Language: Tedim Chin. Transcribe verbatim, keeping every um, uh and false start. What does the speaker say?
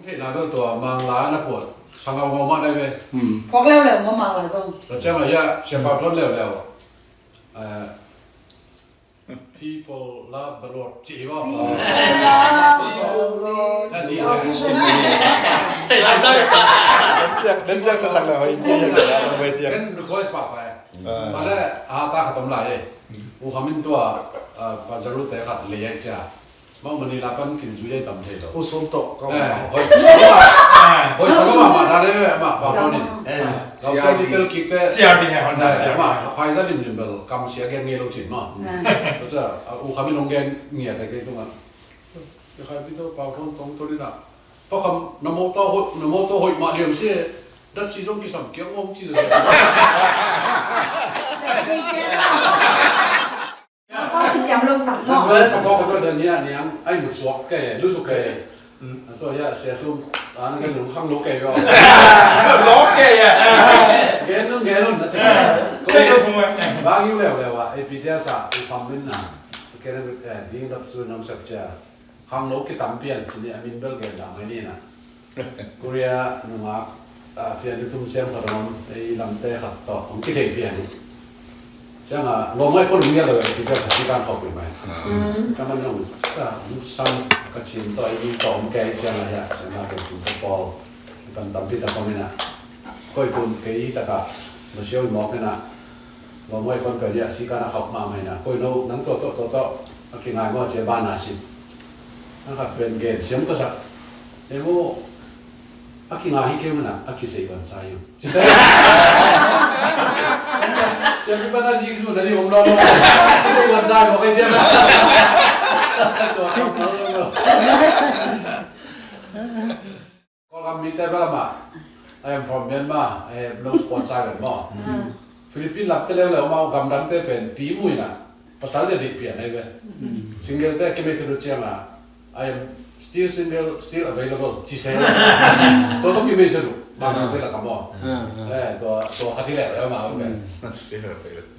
Hei, na bel tua Mangla na puat sangau ngau mah nai ve. Kok leuleu maw Mangla zong. Tua ciang a hia, siapa puan leuleu. Eh, people love the Lord. Ci hi maw. Hei, lai ta. Dem ciang, dem ciang sa sak le hoi. Ci hi, hoi ciang. Ken request pa pa. Pale, a ta khatom lai. U Kham in tua, ah, pa Jaru te khat lei ai cia. Mawng Manila pan kin zui ai tam thei lo. U Sum tawh ka eh, hoi sa lo ma. Hoi sa lo ma, ma da le ma, pa ko ni. Eh, lau siar te di. Little kick te. Siar di hai, Honda siar di. Ma, a phai za lim lim bel, kam sia gen ngei lo cin ma. Ko ca, ah, U Kham in ong gen ngia te kei tung a. Kei khai pi to, pa ko tong to ni na. Pa Kham, na motor hoih, na motor hoih mah liam si. Dat si zong kisam kiang ngawng ci zong. Kau kisiam lo sak maw. Nang kau kau kau dan ya niang ai mut suak ke, lu suk ke. Tua ya sia tu, an kan lu khang lo ke yo. Lo ke ya. Gen nun gen nun na cakap. Bang yu leu leu ah, eh, pi dia sa, eh, pam min na. Kena, eh, ding dap su nam sak cia. Khangno kitam pian, cih a min bel gen dah mai ni na. Korea nungak, ah, pian i tum siam khat om, ei lamte khat tawh, hong kithei pian. Ciang a, lawm ngai pon ngia lo, ei pi bel khat i kan khawk mai. Mm. Ka man nong, ka, sam, ka cin tawh, ei tawh om kei ciang a, ya, ciang a, ka cin tawh pawl. Pan tampi tak om ina. Koi tun kei i tak a, na siawi mawk ina. Lawm ngai pon pen ya, si kan a khawk mahmah ina. Koi no, nang tawh, tawh, tawh, tawh. A kingai maw cia ban a si. A khat pen gen siam ka sak. E maw, a kingai hi kei maw na, a kisei ban sa yu. Ci sa. Siam ki ban a si ki tu na ni om lo lo. Kisei ban sa yu maw kei cia na. Tua, tua, tua, tua. Kawlgam mite bel amah, I am from Myanmar, I have no sponsor bel maw. Mm. Philippine lamte leuleu amau gamdangte pen pi muina, pasal dia dik pian ai ve. Mm. Single te kimei sedu cianga, I am still single, still available, ci se. Tua tua kimei sedu, gamdangte la kamo. Mm. Eh, tua, tua kati leuleu amau pen. Mm. Still available.